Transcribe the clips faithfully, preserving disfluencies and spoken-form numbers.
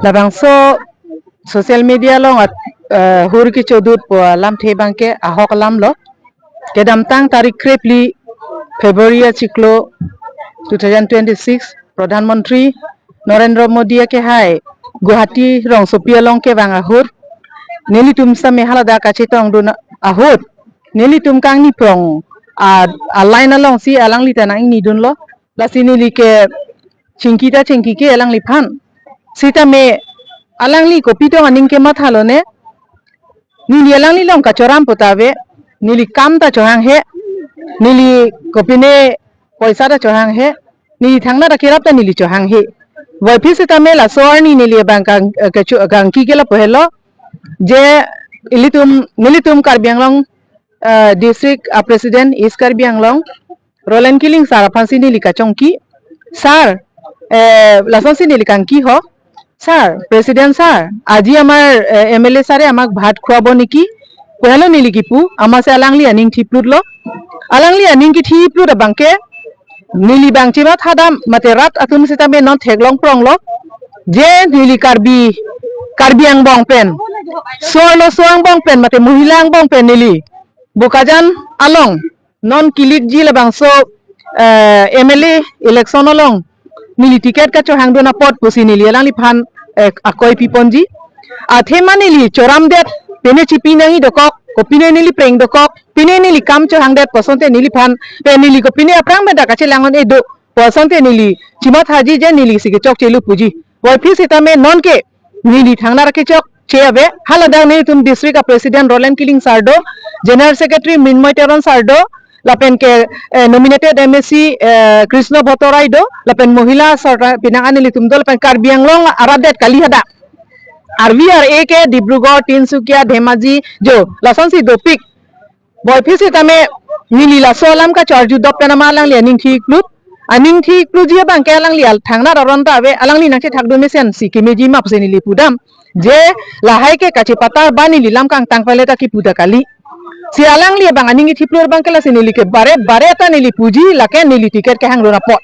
Labangso social media along at, eh, hur kechodut pu alamthe abangke ahok alam lo. Kedamtang tarik krepli February achiklo two thousand twenty-six, Pradhan Mantri Narendra Modi akehai Guwahati rongsopi along kevang ahut, nelitum same haladak kachetongdun ahut, nelitum kangni prong a, a line alongsi alangli ta nang-ingnidunlo. Lasi neli ke chingki ta chingki ke alangliphan. Sitame alangli kopi tong aning kemathalo ne. Neli alangli along kachoram puta ave. Neli kam ta chohanghe. Neli kopine poisa ta chohanghe. Neli thangnat akirap ta neli chohanghe. Puvoiphit sitame laso arni neli abang kang, eh, kecho-, kangki ke lapu helo. Je ilitum, nelitum Karbi Anglong, eh, District, ah, President East Karbi Anglong, Roland Killing sir aphansi neli kachongki. Sir, eh, lasonsi neli kangki ho. Sir, President sir, আজি আমাৰ, eh, M L এ ছাৰে আমাক ভাত খুৱাব নেকি? Pu helo neli kipu, amatsi alangli aning thiplutlo. Alangli aning kethiplut abangke, neli abang chimathadam mate rat atum sitame non theklong pronglo. Je neli Karbi, Karbi angbong pen, so-arloso angbong pen mate mohila angbong pen neli Bokajan along non kilikji labangso, eh, M L A election along neli ticket kachohangdun apot pusi neli alangliphan, eh, akoi piponji. Athema neli choramdet, pine chipi nangji dokok, kopine neli preng dokok, pine neli kam chohangdet pu asonte neliphan, pe neli kopine aphrang pen ta kachelang un-e do pu asonte neli chimathaji, je nelisi kechokchelo puji. Puvoiphit sitame nonke neli thangnat kechokche ave, haladak nelitum district a-president Roland Killing sir do, general secretary Mrinmoy Teron sir do, lapen ke, eh, nominated M A C, eh, Krishna Bhattorai do, lapen mohila sir ta pinang an nelitum do, lapen Karbi Anglong arat det kali hadak. Arvi ar-e ke Dibrugarh, Tinsukia, Dhemaji, jo, lasonsi dopik. Puvoiphit sitame neli laso alam kacharju dop pen ama alangli aning thiplut. Aning thiplutji abangke alangli al thangnat aron ta ave, alangli nangchethakdun mesensi kemeji ma pusi neli pudam. Je lahai ke kachepatar ba neli lam kangtang pale ta kipu ta kali. Si alangli abang aning kethiplut abangke lasi neli ke bare bare ta neli puji, lake neli ticket kehangdun apot.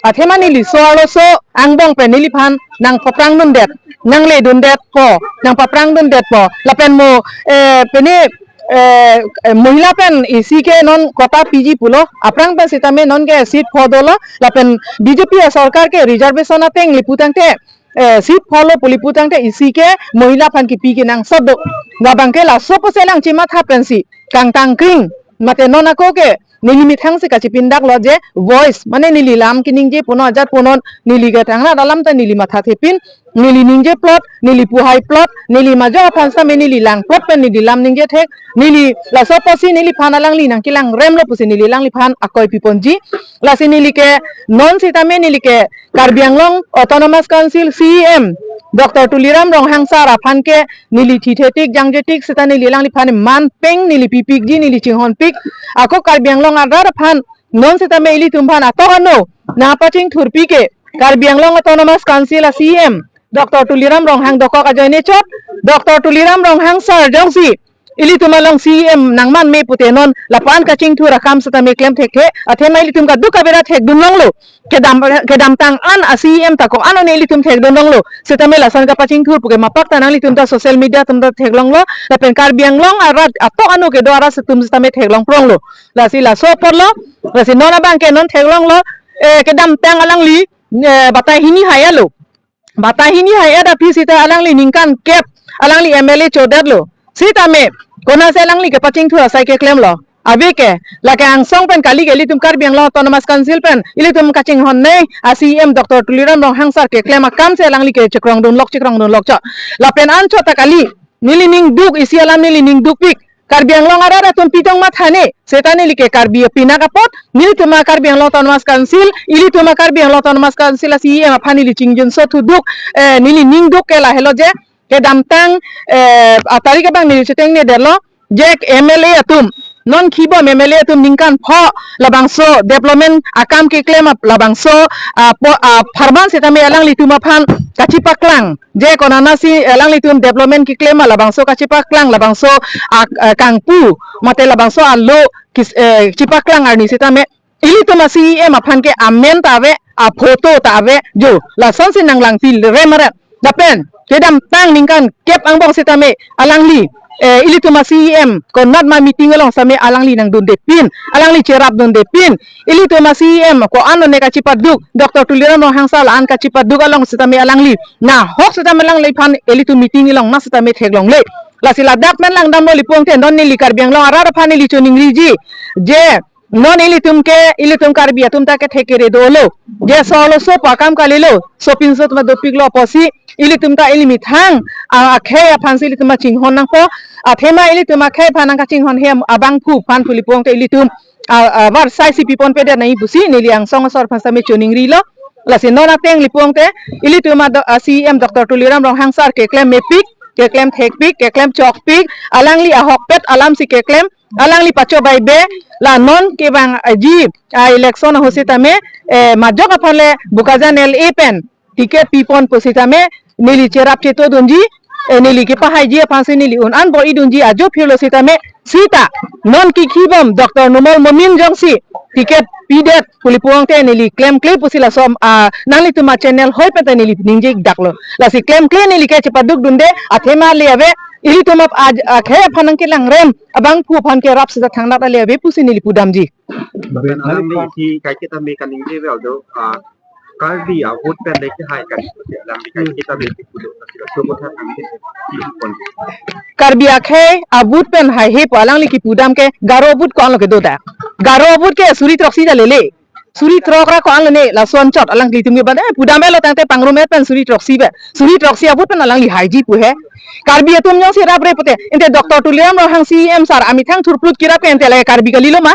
Athema neli so-arloso angbong pen neliphan nangpaphrangdundetpo, nangledundetpo, nangpaphrangdundetpo. Lapen mo, eh, pine, eh, eh, mohila pen isi ke non quota piji pulo. Aphrang pen sitame nonke seat pho dolo. Lapen B J P asorkar ke reservation ateng lipu tangte, eh, seat pholo pu lipu tangte isi ke mohila aphan kipi kenangsot do. Labangke laso pusi alang chimatha pensi kangtang kring. Mate non ako ke neli methangsi kachepindaklo je voice, mane neli lam keningje punon ajat punon, neli ke thangnat alam ta neli mathathepin, neli ningjeplot, neli puhaiplot, neli majok aphan sitame neli langplot pen neli lam ningje thek, neli laso apotsi neliphan alangli nangkelangremlo pusi neli alangliphan akoi piponji. Lasi neli ke non sitame neli ke Karbi Anglong Autonomous Council C E M Doctor Tuliram Ronghang sir aphan ke neli thithe tik jangje tik sita neli alangliphan man peng neli pipikji, neli chinghonpik. Ako Karbi Anglong arat aphan non sitame ilitum aphan atok ano nangpachingthurpi ke Karbi Anglong Autonomous Council a C E M Doctor Tuliram Ronghang dokok ajoine chot, Doctor Tuliram Ronghang sir jongsi ilitum along C E M nangman me pute non lapu-an kachingthur akam sitame klem thekthe, athema ilitum kaduk kabera thekdun longlo. Kedam, kedamtang an a C E M ta ko-an one ilitum thekdun longlo. Sitame lason kapachingthur puke mapak ta nanglitum ta social media atum ta theklonglo. Lapen Karbi Anglong arat atok ano kedo arat atum sitame theklong pronglo. Lasi laso apotlo, lasi non abangke non theklonglo, eh, kedamtang alangli, eh, batai hini hai-et lo. Batai hini hai-et aphi sita alangli ningkan kep alangli M L A chodetlo. Sitame konatsi alangli kepachingthur asai keklemlo? Ave ke, lake angsong pen kali ke ilitum Karbi Anglong Autonomous Council pen ilitum kachinghon nei a C E M Doctor Tuliram Ronghang sir keklem akamsi alangli ke chekrongdunlok, chekrongdunlok chot. Lapen anchot ta kali, neli ning duk, isi alam neli ning dukpik. Karbi Anglong arat atum pitong mathane, seta neli ke Karbi apinak apot, nelitum a Karbi Anglong Autonomous Council, ilitum a Karbi Anglong Autonomous Council a C E M aphan neli chingjinso thuduk, eh, neli ning duk ke lahelo je, kedamtang, eh, a tarik abang neli chetengnedetlo, je M L A atum, non khibom M L A atum ningkan pho labangso development akam keklem ap-, labangso, ah, po-, ah, pharman sitame alanglitum aphan kachipaklang. Je konatsi alanglitum development keklem ma labangso kachipaklang, labangso ak-, ah, kangpu mate labangso alo kis-, eh, chipaklang arni sitame ilitum a C E M aphan ke amen ta ave, aphoto ta ave, jo lasonsi nanglangpi rem arat. Lapen kedamtang ningkan kep angbong sitame alangli, eh, ilitum a-C E M konat ma meeting along sitame alangli nangdunde pin, alangli cherapdunde pin. Ilitum a-C E M ko-an one kachipaduk, Doctor Tuliram Ronghang sir la-an kachipaduk along sitame alangli nahok sitame alangliphan ilitum meeting along na sitame theklongle. Lasi ladak pen langdamlo lipong te, non neli Karbi Anglong arat aphan neli choningriji, je non ilitum ke, ilitum Karbi atum ta ke thekere dolo. Je so-arloso pu akam kalilo, sopinso atum dopiklo apotsi ilitum ta ili methang a, akhei aphansi ilitum chinghon nangpo. Athema ilitum akhei aphan nangkachinghon he abangphu aphan pu lipong te ilitum a, a, varsai si pipon pedet nangji pusi neli angsong asor aphan sitame choningrilo. Lasi non ateng lipong te ilitum a, do-, a-C E M Doctor Tuliram Ronghang sir keklem mepik, keklem thekpik, keklem chokpik, alangli ahokpet alamsi keklem, alangli pachobei be, la non kevangji a-election ahut sitame, eh, majok aphan le Bokajan L A pen ticket pipon pu sitame neli cherap chetodunji, eh, neli kepahaiji aphansi neli un-an bor-idunji ajo phirlo sitame, sita non kikhibom Doctor Numal Momin jongsi ticket pidet pu lipong te neli klemkle pusi laso, ah, nanglitum a-channel hoi pen ta neli ningje daklo. Lasi klemkle neli ke chepadukdunde, athema le ave, ilitum ap-, aj-, akhei aphan nangkelangrem abangphu aphan kerap sita thangnat ale ave pusi neli pudamji. Lapen alangli isi kaiketa me kaningje ave do, ah, Karbi a-vote pen le kehai kan, alangli kaiketa me kipu do, laso kotha nangkepon. Karbi akhei a-vote pen haihe pu alangli kipudam ke Garo a-vote ko-anlo kedo ta. Garo a-vote ke suri throksi ta lele. Suri throk ra ko-anlo ne, lason chot alanglitum ke bade, eh, pudam elo tangte pangrum et pen suri throksi be. Suri throksi a-vote pen alangli haiji pu he. Karbi atum jongsi rapre pute, ante Doctor Tuliram Ronghang C E M sir amethang thurplut kerap ke ante le Karbi kalilo ma?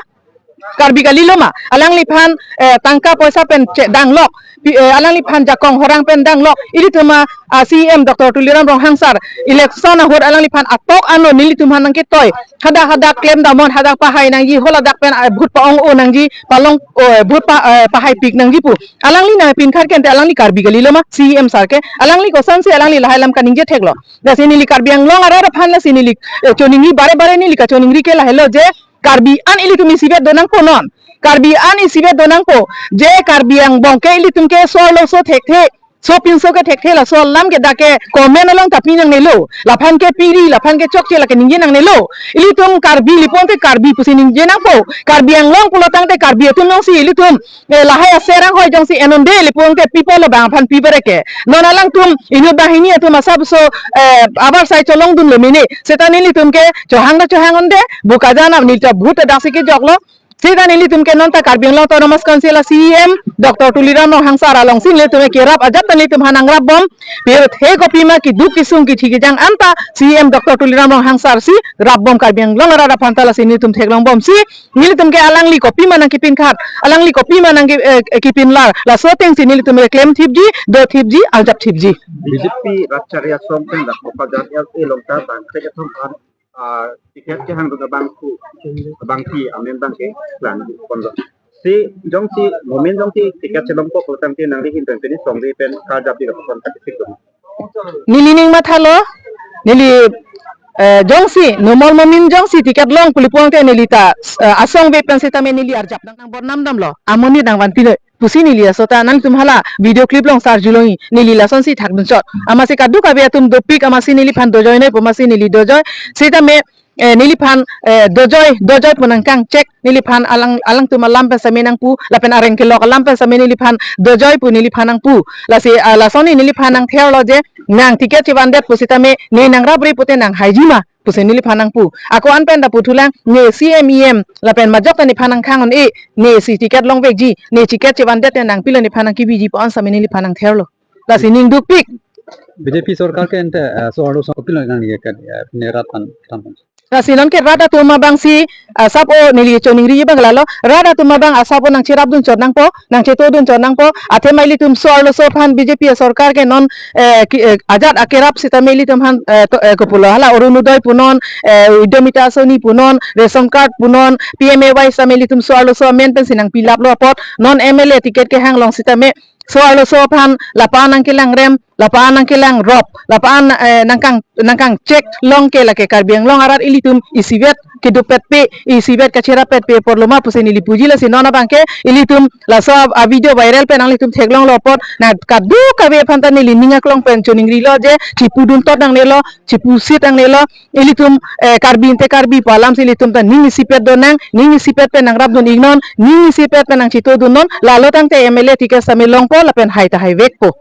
Karbi kalilo ma? Alangliphan, eh, tangka poisa pen che danglok, pi-, eh, alangliphan jakong horang pen danglok, ilitum a, a-C E M Doctor Tuliram Ronghang sir, election ahut alangliphan atok ano nelitum aphan nangketoi, hadak hadak klem damnon, hadak pahai nangji, holadak pen, ah, vote pa-ong-o nangji, palong, oh, vote pa, eh, pahaipik nangji pu. Alangli nangpinkhat ke ante alangli Karbi kalilo ma, C E M sir ke? Alangli kosonsi alangli lahai alam kaningje theklo? Lasi neli Karbi Anglong arat aphan lasi neli, eh, choningri bare bare neli kachoningri ke lahelo je, Karbi an ilitum isivet donangpo non. Karbi an isivet donangpo. Je Karbi angbong ke ilitum ke so-arloso thekthe, sopinso ke thekthe, laso alam ke dak ke comment along ta pi nangnelo. Laphan ke piri, laphan ke chokche lake ningje nangnelo. Ilitum Karbi lipong te Karbi pusi ningje nangpo. Karbi Anglong pulo tangte Karbi atum jongsi ilitum, eh, lahai aser anghoi jongsi enonde lipong te pipolo bang aphan pi bare ke. Non alangtum inut banghini atum asapso, eh, avarsai cholongdunlo mene. Seta nelitum ke chohang ta chohang-onde, Bokajan a neli ta vote daksi kejoklo. Seta nelitum ke non ta Karbi Anglong Autonomous Council a-C E M Doctor Tuliram Ronghang sir alongsi nelitum kerap ajat ta nelitum aphan nangrapbom. Pirthe kopima keduk kesung kithi kejang anta C E M Doctor Tuliram Ronghang sir si rapbom Karbi Anglong arat aphan ta, lasi nelitum theklongbomsi nelitum ke alangli kopima nangkepinkhat, alangli kopima nangke, eh, kepinlar, laso atengsi nelitum keklem thipji, do thipji, arjap thipji. B J P rat chari asong pen dak Bokajan L A along ta bang kethom aphan, ah, ticket kehangdun abangphu, abangpi amen bang ke plan ponlo. Si jongsi Momin jongsi ticket chelongpo pulo tangte nangli hin pen pini songri pen karjap di rapon kati sikdun. Neli ning mathalo, neli, eh, jongsi Numal Momin jongsi ticket long pu lipong te neli ta, eh, asong ave pen sitame neli arjap nang, nang bor namdamlo, amonit nangvanpinoi pusi neli laso ta nangtum hala video clip along sarjulongji, neli lasonsi thakdun chot. Amatsi kadokave atum dopik amatsi neliphan dojoinoi pu amatsi neli dojoi. Sitame, eh, neliphan, eh, dojoi, dojoi pu nangkangchek, neliphan alang, alangtum alam pen sitame nangpu, lapen areng kelok alam pen sitame neliphan dojoi pu neliphan nangpu. Lasi, ah, lasonsi neliphan nangtherlo je, nang ticket chevandet pu sitame, ne nangrapre pute nang haiji ma pusi neliphan nangpu. Ako-an pen ta puthulang, ne C E M, E M, lapen majok ta nephan nangkhang-on-e, nesi ticket longvekji, ne ticket chevandet te nangpilo nephan nangkebiji pu-an sitame neliphan nangtherlo. Lasi ning dukpik. B J P sorkar ke ante, eh, so-arloso kopilo nangli ke, eh, ne rat aphan, rat aphan. Lasi non ke rat atum abangsi, ah, asap o neli choningri abang lalo, rat atum abang asap o nangcherapdun chot nangpo, nangchetodun chot nangpo, athema ilitum so-arloso aphan B J P sorkar ke non, eh, ki, eh, ajat akerap sitame ilitum aphan, eh, to, eh, kopulo hala Orunodoi punon, eh, Udyamita Asoni punon, ration card punon, P M A Y sitame ilitum so-arloso amen pensi nangpilaplo apot, non M L A ticket kehang along sitame, so-arloso aphan lapu nangkelangrem, lapu-an nangkelang rop, lapu-an eh, nangkang nangkangchek long ke lake Karbi Anglong arat ilitum isivet kedopet pe, isivet kacherapet pe apor lo ma pusi neli puji. Lasi non abangke ilitum laso a video viral pen nanglitum theklonglo apot, na kadokave aphan ta neli ning aklong pen choningrilo je chipudun tot nangnelo, chipusit nangnelo. Ilitum eh, Karbi inte Karbi pu alam si ilitum ta ning isipet dun nang, ning isipet pen nangrapdun iknon, ning isipet pen nangchitodunnon. Lalo tangte M L A ticket sami longpo lapen hai ta haivekpo.